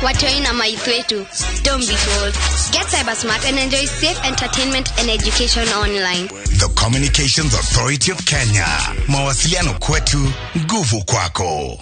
Watoi na maithu wetu. Don't be fooled. Get cyber smart and enjoy safe entertainment and education online. The Communications Authority of Kenya. Mawasiliano kwetu, nguvu kwako.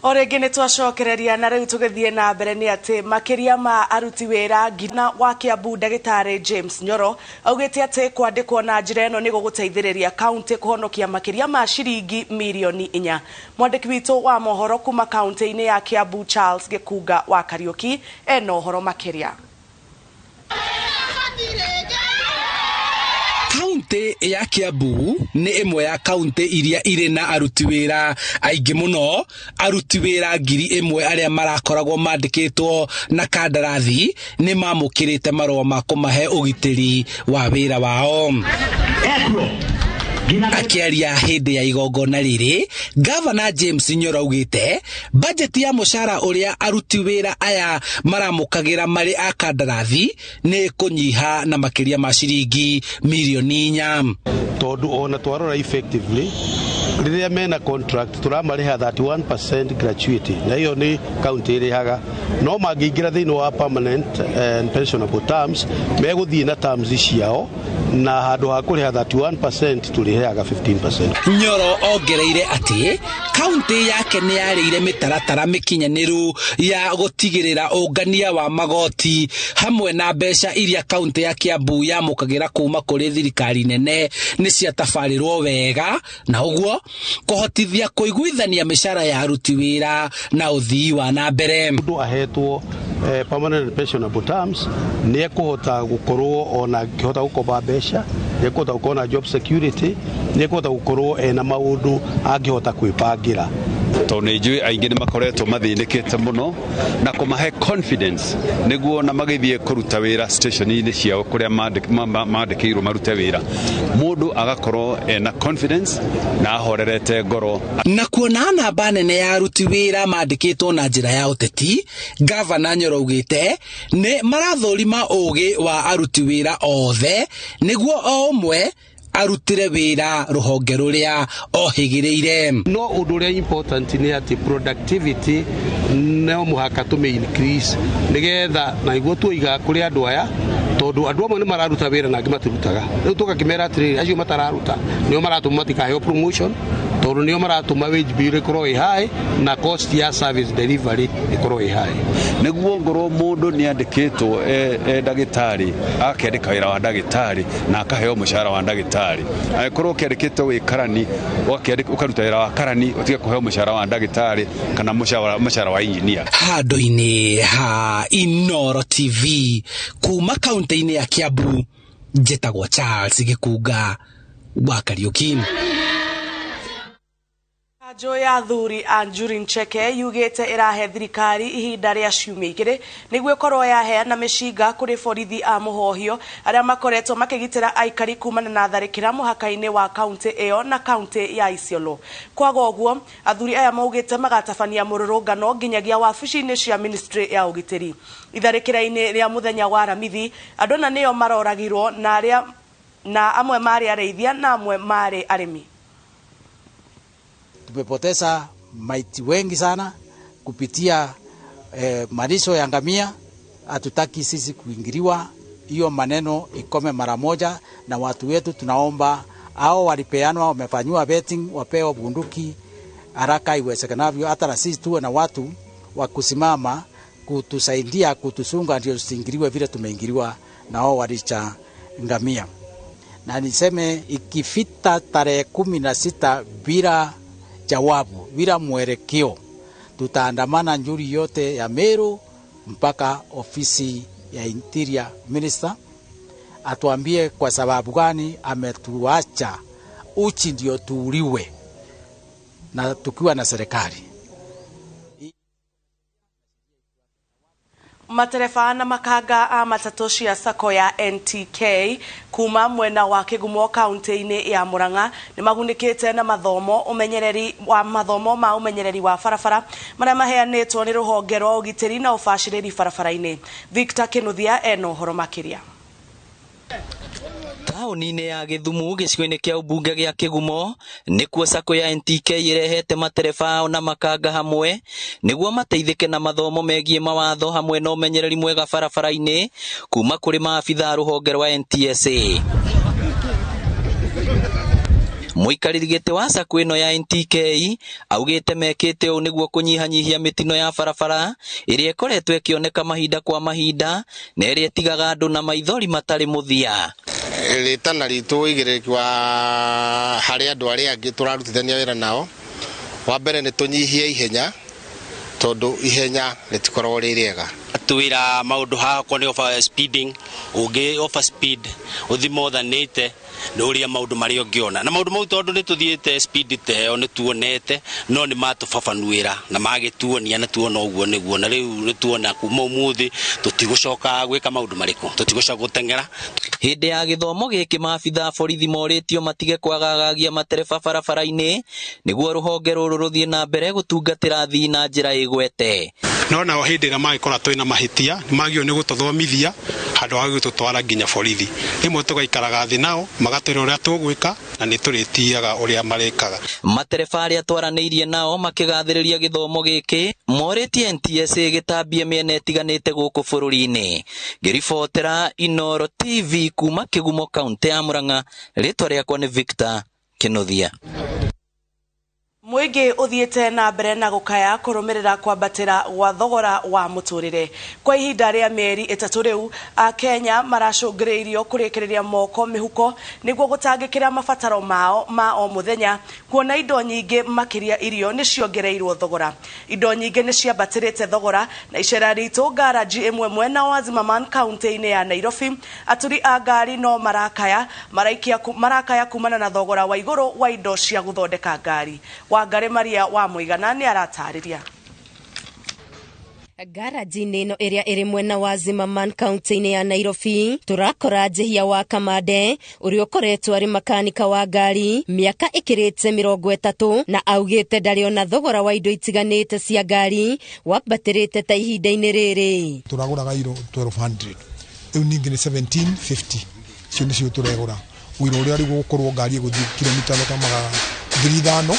O rĩngĩ nĩ twacokereria na rĩu tũgĩthiĩ na mbere nĩ atĩ makĩria ma aruti wĩra ngina wa Kiambu ndagĩtarĩ James Nyoro augĩte atĩ kwandĩkwo na njĩra ĩno nĩ gũgũteithĩrĩria kaunti kũhonokia makĩria ma ciringi mirioni 4. Mwandĩki witũ wa mohoro kuma kaunti-inĩ ya Kiambu Charles Gĩkunga wa Kariũki ena ũhoro makĩria. Kaunti ya Kiambu nĩ ĩmwe ya kaunti iria irĩ na aruti wĩra aingĩ mũno, aruti wĩra 1,000 arĩa marakoragwo mandĩkĩtwo na kandarathi nĩ mamũkĩrĩte marũa ma kũmahe ũgitĩri wa wĩra wao. Akĩaria hĩndĩ ya igongona rĩrĩ, Gavana James Nyoro augĩte bajeti ya mũcara ũrĩa aruti wĩra aya maramũkagĩra marĩ a kandarathi nĩ kũnyiha na makĩria ma ciringi mirioni 4. Tondũ ona twarora effectively rĩrĩa mena contract tũramarĩha 31% gratuity na iyo nĩ county ĩrĩhaga, no mangĩingĩra thĩinĩ wa permanent and pensionable terms megũthiĩ na terms ciao na handũ ha kũrĩha 31% tũrĩheaga 15%. Nyoro ongereire atĩ kaunti yake nĩ yarĩire mĩtaratara mĩkinyanĩru ya gũtigĩrĩra ũngania wa magoti hamwe na mbeca iria kaunti ya Kiambu yamũkagĩra kuma kũrĩ thirikari nene nĩ ciatabarĩrwo wega na ũguo kũhotithia kũiguithania mĩcara ya aruti wĩra na ũthii wa na mbere. Mũndũ ahetwo permanent pensionable terms nĩ ekũhota gũkorwo ona akĩhota gũkomba mbeca, nĩ ekũhota gũkorwo na job security, nĩ ekũhota gũkorwo ena maũndũ angĩhota kwĩbangĩra. Tondũ nĩ njũĩ aingĩ nĩ makoretwo mathĩnĩkĩte mũno na kũmahe confidence nĩguo na magĩthiĩ kũruta wĩra station-inĩ ciao kũrĩa mandĩkĩirwo marute wĩra, mũndũ agakorwo ena confidence na ahorerete ngoro. Na kuona namba nene ya aruti wĩra mandĩkĩtwo na njĩra ya ũteti, Gavana Nyoro augĩte nĩ marathũrima ũgĩ wa aruti wĩra othe nĩguo o ũmwe arutire wĩra rũhonge rũrĩa ohĩgĩrĩire. No ũndũ ũrĩa important nĩ atĩ productivity no mũhaka tũmĩ increase nĩgetha na nĩguo tuiga kũrĩ andũ aya, tondũ andũ amwe nĩ mararuta wĩra na angĩ matirutaga. Rĩu tũgakĩmera atĩrĩrĩ, acio matararuta nĩo maratũma matikaheo promotion, tondũ nĩo maratũma wage bill ĩkorwo ĩ high na cost ya service delivery ĩkorwo ĩ high. Nĩguo ngorwo mũndũ nĩ andĩkĩtwo e ndagĩtarĩ, akĩandĩka wĩra wa ndagĩtarĩ na akaheo mũcara wa ndagĩtarĩ. Angĩkorwo ũkĩandĩkĩtwo wĩ karani, ũkaruta wĩra wa karani, ũtige kũheo mũcara wa ndagĩtarĩ kana mũcara wa engineer. Handũ-inĩ ha Inooro TV kuma kaunti-inĩ ya Kiambu, njĩtagwo Charles Gĩkunga wa Kariũki. Kanjũ ya athuri a Njuri Ncheke yugĩte ĩrahe thirikari ihinda rĩa ciumia 2 nĩguo ĩkorwo yaheana mĩcinga kũrĩ borithi a mũhohio arĩa makoretwo makĩgitĩra aikari kumana na tharĩkĩra mũhaka-inĩ wa kaunti ĩyo na kaunti ya Isiolo. Kwaga ũguo, athuri aya maugĩte magatabania mũrũrũngano nginyagia wabici-inĩ cia ministry ya ũgitĩri. Itharĩkĩra-inĩ rĩa mũthenya wa Aramithi, andũ ana nĩo maroragirwo na arĩa na amwe marĩ arĩithia na amwe marĩ arĩmi. Tumepoteza maiti wengi sana kupitia malisho ya ngamia. Hatutaki sisi kuingiliwa, hiyo maneno ikome mara moja, na watu wetu tunaomba hao walipeanwa, wamefanyiwa vetting, wapewe bunduki haraka iwezekanavyo, hata na sisi tuwe na watu wa kusimama kutusaidia kutusunga, ndio tusiingiliwe vile tumeingiliwa na hao walicha ngamia. Na niseme ikifita tarehe 16 bila jawabu, bila mwelekeo, tutaandamana Njuri yote ya Meru mpaka ofisi ya Interior Minister atuambie kwa sababu gani ametuacha uchi ndio tuuliwe na tukiwa na serikali. Matereba na makanga a matatũ cia sacco ya NTK kuma mwena wa Kĩgumo kaunti-inĩ ya Murang'a nĩ magunĩkĩte na mathomo ũmenyereri wa mathomo ma ũmenyereri wa barabara marĩa maheanĩtwo nĩ rũhonge rwa ũgitĩri na ũbacĩrĩri barabara-inĩ. Victor Kinuthia ena ũhoro makĩria. Taũni-inĩ ya Gĩthumu gĩcigo-inĩ kĩa ũmbunge gĩa Kĩgumo nĩkuo sacco ya NTK ĩrehete matereba ao na makanga hamwe nĩguo mateithĩke na mathomo megiĩ mawatho hamwe na ũmenyereri mwega barabara-inĩ kuma kũrĩ maabitha a rũhonge rwa NTSA. Mũikarĩri gĩtĩ wa sacco ĩno ya NTK augĩte mekĩte ũũ nĩguo kũnyihanyihia mĩtino ya barabara ĩrĩa ĩkoretwo ĩkĩoneka mahinda kwa mahinda na ĩrĩa ĩtigaga andũ na maithori matarĩ mũthia. Rĩtana ritũ ũigĩrĩrĩki wa harĩ andũ arĩa angĩ tũrarutithania wĩra nao, wa mbere nĩ tũnyihie ihenya tondũ ihenya rĩtikoragwo rĩ rĩega. Twĩra maũndũ haha okorwo nĩ over speeding, ũngĩ over speed ũthi more than 80 nĩ ũrĩa maũndũ marĩa ũngĩona na maũndũ mau tondũ nĩ tũthiĩte speed ta ĩyo nĩ tuonete no nĩ matũbabanuĩra na magĩtuonia na tuona ũguo nĩguo na rĩu nĩ tuona kuma ũmũthĩ tũtigũcoka gwĩka maũndũ marĩkũ, tũtigũcoka gũteng'era. Hĩndĩ ya gĩthomo gĩkĩ maabitha a borithi morĩtio matige kwagagagia matereba barabara-inĩ nĩguo rũhonge rũrũ rũthiĩ na mbere gũtungatĩra athii na njĩra ĩgwete. No nao hĩndĩ ĩrĩa magĩkora twĩna mahĩtia nĩ magĩrĩirwo nĩ gũtũthomithia handũ ha gũtũtwara nginya borithi. Rĩmwe tũgaikaraga thĩ nao magatwĩra ũrĩa tũgwĩka na nĩ tũrĩtiaga ũrĩa marĩkaga. Matereba arĩa twaranĩirie nao makĩgathĩrĩria gĩthomo gĩkĩ morĩtie NTSA gĩtambie mĩena ĩtiganĩte gũkũ bũrũri-inĩ. Ngĩribotera Inooro TV kuma Kĩgumo kaũntĩ ya Murang'a, rĩtwa rĩakwa nĩ Victor Kĩnuthia. Mũingĩ ũthiĩte na mbere na gũkaya kũrũmĩrĩra kwambatĩra gwa thogora wa mũtũrĩre. Kwa ihinda rĩa mĩeri 3 rĩu, Akenya maracũngĩrĩirio kũrĩkĩrĩria moko mĩhuko nĩguo gũtangĩkĩra mabataro mao ma o mũthenya, kuona indo nyingĩ makĩria irio nĩ ciongereirwo thogora. Indo nyingĩ nĩ ciambatĩrĩte thogora na icera ritũ ngaranji ĩmwe mwena wa Zimmerman kaunti-inĩ ya Nairobi, aturi a ngari no marakaya marakaya kumana na thogora wa igũrũ wa indo cia gũthondeka ngari. Wangari Maria wa Mũigana nĩ aratarĩria. Ngaraji-inĩ ĩno ĩrĩa ĩrĩ mwena wa Zimmerman kaunti-inĩ ya Nairobi tũrakora Njihia wa Kamande ũrĩa ũkoretwo arĩ makanika wa ngari mĩaka ĩkĩrĩte 30 na augĩte ndarĩ ona thogora wa indo itiganĩte cia ngari wambatĩrĩte ta ihinda-inĩ rĩrĩ. Tũragũraga iro 1200 rĩu ningĩ nĩ 1750 icio nĩcio tũregũra. Ũira ũrĩa rĩu gũkorwo ngari ĩgũthiĩ kilomita 5,000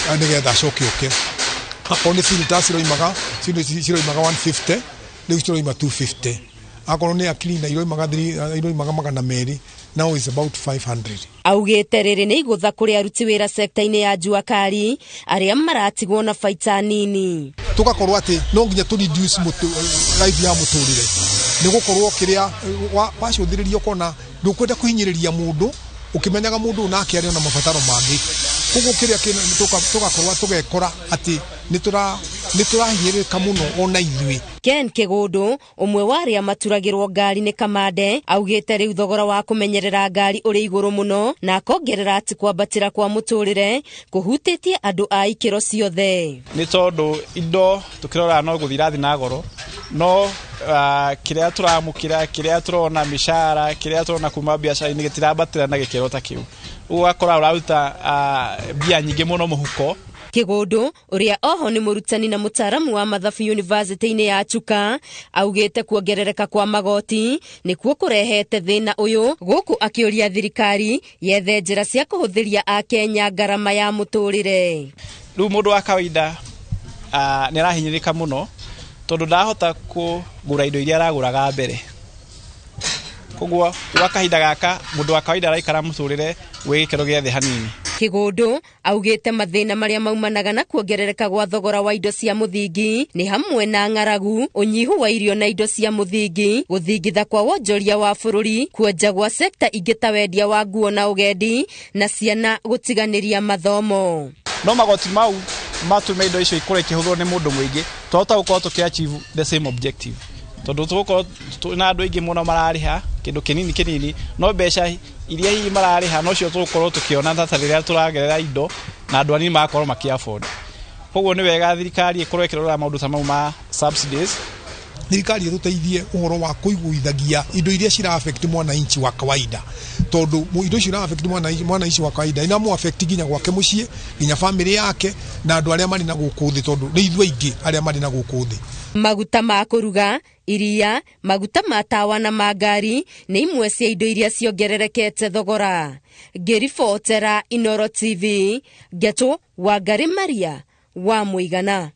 nĩgetha acoke ũke. Akorwo nĩ filter ciroimaga 150 rĩu ciroima 250. Akorwo nĩ cleaner iroimaga 200, now is about 500. Augĩte rĩrĩ nĩ igũtha kũrĩ aruti wĩra sekta-inĩ ya jua kali arĩa maratigwo na baita nini. Tũgakorwo atĩ no nginya tũ reduce life ya mũtũrĩre nĩ gũkorwo kĩrĩa wacũthĩrĩria ũkona ndũkwenda kũhinyĩrĩria mũndũ ũkĩmenyaga mũndũ nake arĩ ona mabataro mangĩ. Koguo kĩrĩa tũgakorwo tũgekora atĩ nĩ tũrahinyĩrĩrĩka mũno ona ithuĩ. Ken Kĩgũndũ ũmwe wa arĩa maturagĩrwo ngari nĩ Kamande augĩte rĩu thogora wa kũmenyerera ngari ũrĩ igũrũ mũno na akongerera atĩ kwambatĩra kwa mũtũrĩre kũhutĩtie andũ a ikĩro ciothe. Nĩ tondũ indo tũkĩrora no gũthiĩ irathi na goro no kĩrĩa tũramũkĩra kĩrĩa tũrona mĩcara kĩrĩa tũrona kuma biacara-inĩ gĩtirambatĩra na gĩkĩro ta kĩu. Ũguo ũgakora ũraruta mbia nyingĩ mũno mũhuko. Kĩgũndũ ũrĩa oho nĩ mũrutani na mũtaaramu wa mathabu yunivasĩtĩ-inĩ ya Chuka augĩte kuongerereka kwa magoti nĩkuo kũrehete thĩna ũyũ gũkũ akĩũria thirikari yethe njĩra cia kũhũthĩria Akenya ngarama ya mũtũrĩre. Rĩu mũndũ wa kawaida nĩ arahinyĩrĩka mũno tondũ ndahota kũgũra indo iria aragũraga mbere. Koguo gwa kahinda gaka mũndũ wa kawaida araikara mũtũrĩre wĩ gĩkĩro gĩa thĩ hanini. Kĩgũndũ augĩte mathĩna marĩa maumanaga na kuongerereka gwa thogora wa indo cia mũthingi nĩ hamwe na ng'aragu, ũnyihu wa irio na indo cia mũthingi, gũthingitha kwa wonjoria wa bũrũri, kuonja gwa sekta ingĩ ta wendia wa nguo na ũgendi na ciana gũtiganĩria mathomo. No magoti mau matũme indo icio ikorwo ikĩhũthĩrwo nĩ mũndũ mũingĩ twahota gũkorwo tũkĩ achieve the same objective tondũ tũgũkorwo na andũ aingĩ mũno mararĩha kĩndũ kĩnini kĩnini no mbeca iria hihi mararĩha nocio tũgũkorwo tũkĩona ta rĩrĩa tũragerera indo na andũ anini magakorwo makĩ afford. Koguo nĩ wega thirikari ĩkorwo ĩkĩrora maũndũ ta mau ma subsidies. Thirikari ĩtũteithie ũhoro wa kũiguithagia indo iria cira affect mwananchi wa kawaida tondũ indo icio ira affect mwananchi wa kawaida ina affect nginya gwake mũciĩ nginya family yake na andũ arĩa marĩ na gũkũ thĩ tondũ nĩ ithuĩ aingĩ arĩa marĩ na gũkũ thĩ. Maguta ma kũruga, Iria, maguta ma tawa na ma ngari nĩ imwe cia indo iria ciongererekete thogora. Ngĩribotera Inoro TV, Ngetũ Wangari Maria wa Mũigana.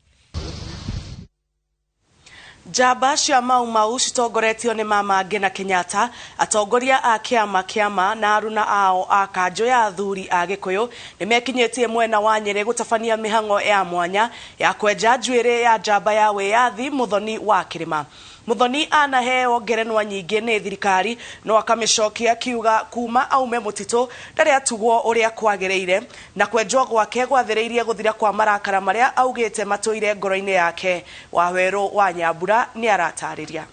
Njamba cia Mau Mau citongoretio nĩ Mama Ngina Kenyatta, atongoria a kĩama kĩama na aruna ao a kanjũ ya athuri a Gĩkũyũ nĩmekinyĩtie mwena wa Nyĩrĩ gũtabania mĩhang'o ya mwanya ya kwenja njuĩrĩ ya njamba ya wĩyathi Muthoni wa Kĩrĩma. Muthoni anaheo ngerenwa nyingĩ nĩ thirikari no akamĩcokia akiuga kuma aume mũtitũ ndarĩ atugwo ũrĩa kwagĩrĩire na kwenjwo gwake gwathĩrĩirie gũthira kwa marakara marĩa augĩte matũire ngoro-inĩ yake. Wawerũ wa Nyambura nĩ aratarĩria.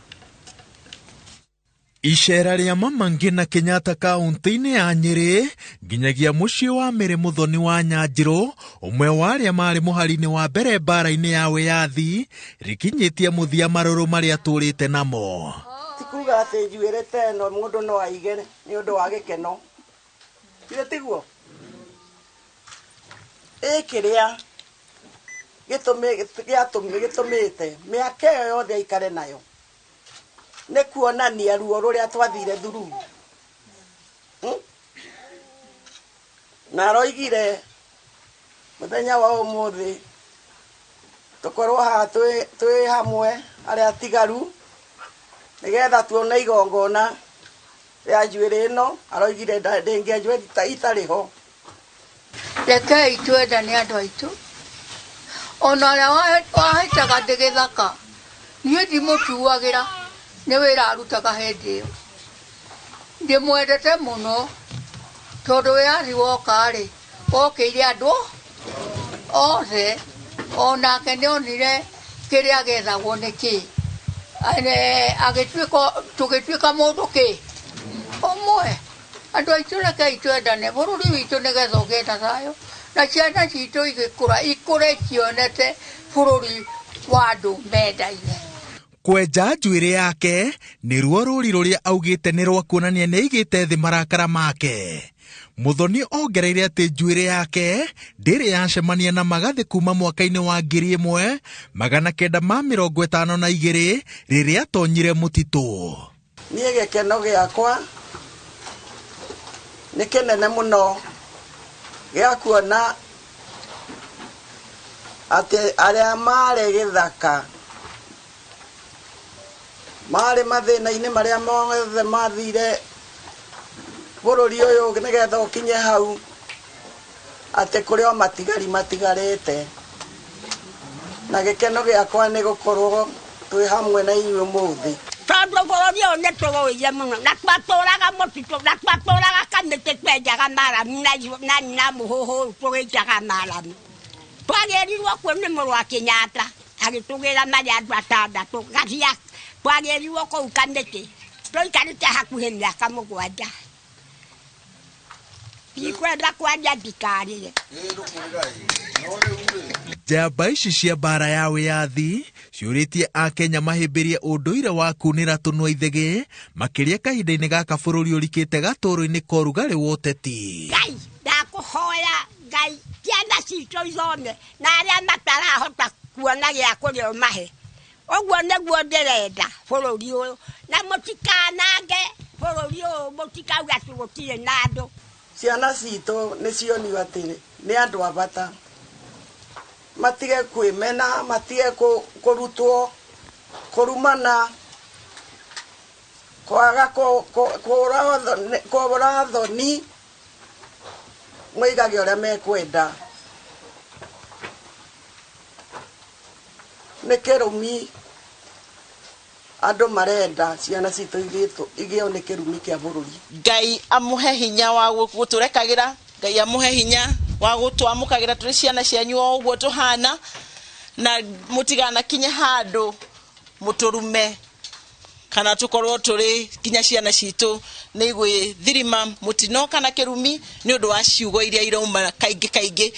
Icera rĩa Mama Ngina Kenyatta kaunti-inĩ ya Nyĩrĩ nginyagia mũciĩ wa Mĩrĩ Muthoni wa Nyanjirũ, ũmwe wa arĩa marĩ mũhari-inĩ wa mbere mbara-inĩ ya wĩyathi, rĩkinyĩtie mũthia marũrũ marĩa tũrĩte namo. Ti kuga atĩ njuĩrĩ ta ĩno mũndũ no aige nĩ ũndũ wa gĩkeno, githĩ tiguo? Ĩ kĩrĩa gĩtũmĩte mĩaka ĩyo yothe aikare nayo nĩ kuonania ruo rũrĩa twathire thuru. Na aroigire mũthenya wa ũmũthĩ tũkorwo haha twĩ hamwe arĩa atigaru nĩgetha tuone igongona rĩa njuĩrĩ ĩno. Aroigire ndĩngĩenjwo itarĩ ho. Rekei twendane andũ aitũ, ona ũrĩa wahĩtaga ndĩ gĩthaka niĩ ndimũtuagĩra, nĩ wĩra arutaga hĩndĩ ĩyo. Ndĩmwendete mũno tondũ wĩyathi woka-rĩ, wokĩire andũ othe, onake nĩonire kĩrĩa gĩethagwo nĩ kĩ, agĩtuĩka tũgĩtuĩka mũndũ kĩ ũmwe. Andũ aitũ rekei twendane, bũrũri witũ nĩgetha ũgĩe na thayũ, na ciana citũ igĩkũra ikũre cionete bũrũri wa andũ mendaine. Kwenja njuĩrĩ yake nĩ ruo rũri rũrĩa augĩte nĩ rwa kuonania nĩ aigĩte thĩ marakara make. Muthoni ongereire atĩ njuĩrĩ yake ndĩrĩ yacemania na magathĩ kuma mwaka-inĩ wa 1952 rĩrĩa atonyire mũtitũ. Niĩ gĩkeno gĩakwa nĩ kĩnene mũno gĩa kuona atĩ arĩa marĩ gĩthaka marĩ mathĩna-inĩ marĩa mothe mathire bũrũri ũyũ nĩgetha ũkinye hau, atĩ kũrĩ o matigari matigarĩte. Na gĩkeno gĩakwa nĩ gũkorwo twĩ hamwe na inyuĩ ũmũthĩ. Tondũ bũrũri ũyũ nĩ tũrũĩire mũno, na twatũraga mũtitũ, na twatũraga kamĩtĩ twenjaga maramu na mũhũhũ tũgĩicaga maramu. Twagĩrirwo kuo nĩ mũrũ wa Kenyatta agĩtũgĩra marĩ andũ atandatũ gacia. Twagĩrirwo kũu kamĩtĩ tũikarĩte hakuhĩ mĩaka 7. Ndikwenda kwaria ndikarĩre. Njamba ici cia mbara ya wĩyathi ciũrĩtie Akenya mahĩmbĩrie ũndũire wa kunĩra tũnua ithĩgĩ, makĩria kahinda-inĩ gaka bũrũri ũrikĩte gatũrũ-inĩ ka ũrugarĩ wa ũteti. Ngai ndakũhoya Ngai ciana citũ ithome na arĩa matarahota kuona gĩa kũrĩa ũmahe. Ũguo nĩguo ndĩrenda bũrũri ũyũ, na mũtikanange bũrũri ũyũ, mũtikauge atĩ gũtirĩ na andũ. Ciana citũ nĩ cionio atĩ nĩ andũ a bata, matige kwĩmena, matige kũrutwo, kũrumana, kwaga kũra thoni, moigage ũrĩa mekwenda. Nĩ kĩrumi andũ marenda ciana citũ igĩo nĩ kĩrumi kĩa bũrũri. Ngai amũhe hinya wa gũtũrekagĩra, Ngai amũhe hinya wa gũtwamũkagĩra tũrĩ ciana cianyu o ũguo tũhana, na mũtiganakinye handũ mũtũrume kana tũkorwo tũrĩ nginya ciana citũ nĩ igwĩthirima mũtino kana kĩrumi nĩ ũndũ wa ciugo iria irauma kaingĩ kaingĩ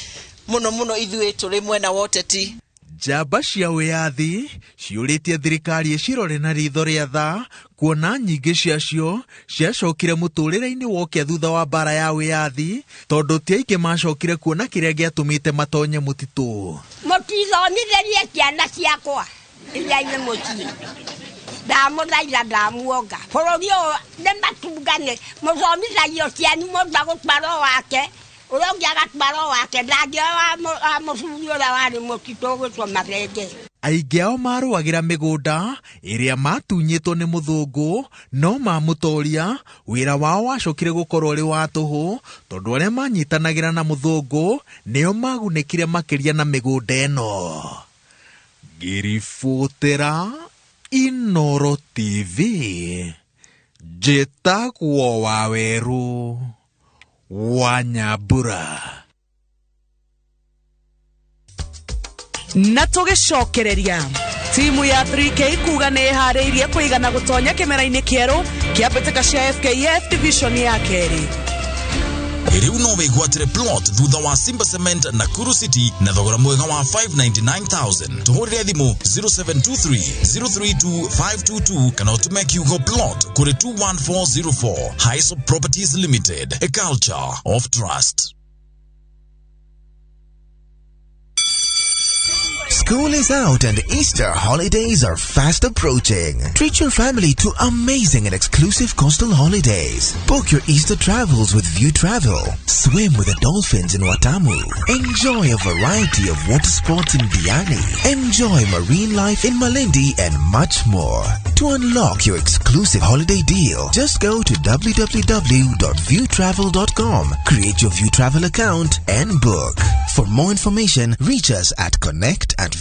mũno mũno ithuĩ tũrĩ mwena wa ũteti. Njamba cia wĩyathi ciũrĩtie thirikari ĩcirore na ritho rĩa tha, kuona nyingĩ ciacio ciacokire mũtũrĩre-inĩ wokia thutha wa mbara ya wĩyathi, tondũ ti aingĩ macokire kuona kĩrĩa gĩatũmĩte matonye mũtitũ. Mũtithomithĩrie ciana ciakwa iria irĩ mũciĩ, Ndamũthaitha ndamuonga bũrũri ũyũ nĩ matungane mũthomithagio cianyu mũndũ agũtwara wake ũrĩa ũngĩ agatwara wake ndangĩoya wa mũcuri ũrĩa warĩ mũtitũ ũgwĩtwo Mathenge. Aingĩ ao marũagĩra mĩgũnda ĩrĩa matunyĩtwo nĩ mũthũngũ no mamũtoria wĩra wao wacokire gũkorwo ũrĩ wa tũhũ tondũ arĩa manyitanagĩra na mũthũngũ nĩo magunĩkire makĩria na mĩgũnda ĩno. Ngĩribotera Inoro TV, njĩtagwo Wawerũ wa Nyambura. Na tũgĩcokereria timu ya 3K kuga nĩ ĩharĩirie kũigana gũtonya kĩmera-inĩ kĩerũ kĩa mbĩtĩka cia FKF division ya kerĩ. Rĩu no wĩgwatĩre plot thutha wa Simba Cement Nakuru City na thogora mwega wa 599,000. Tũhũrĩre thimũ 0723 032 522 kana ũtũme kiugo plot kũrĩ 21404. Highsop Properties Limited, a culture of trust. School is out and Easter holidays are fast approaching. Treat your family to amazing and exclusive coastal holidays. Book your Easter travels with View Travel. Swim with the dolphins in Watamu. Enjoy a variety of water sports in Diani. Enjoy marine life in Malindi and much more. To unlock your exclusive holiday deal, just go to www.viewtravel.com, create your View Travel account and book. For more information, reach us at connect@viewtravel.com.